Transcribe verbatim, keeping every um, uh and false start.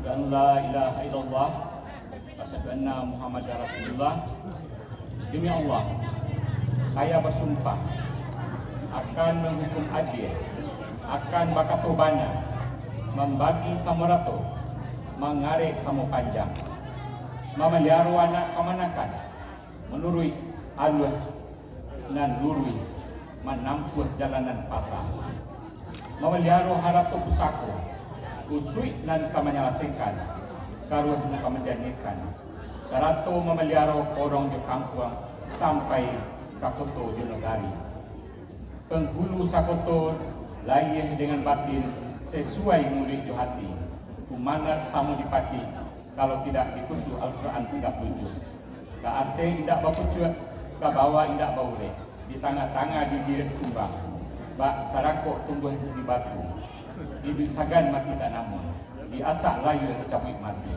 Asyhadu an la ilaha illallah, asyhadu anna Muhammadar Rasulullah. Demi Allah, saya bersumpah akan menghukum adil, akan bakato bana, mambagi samo rato, mangarek samo panjang, mamaliaro anak kamanakan, manuruik aluah nan luruih, manampuah jalan nan pasa, mamaliaro harato pusako, usuik nan ka manyalasaikan, karuah nan ka manjaniahkan, sarato mamaliaro korong jo kampuang sampai ka koto jo nagari. Panghulu sakoto, lahia dengan batin, sasuai muluik jo hati, kumanat samo dipacik, kalau tidak dikutuk Al-Quran tiga puluh tujuh. Ka ateh indak bapucuak, ka bawah indak baurek, di tangah-tangah didiriak kumbang, bak tarangkok tumbuah di batu, iduik sagan mati tak namuah, diasak layua dicabuik mati.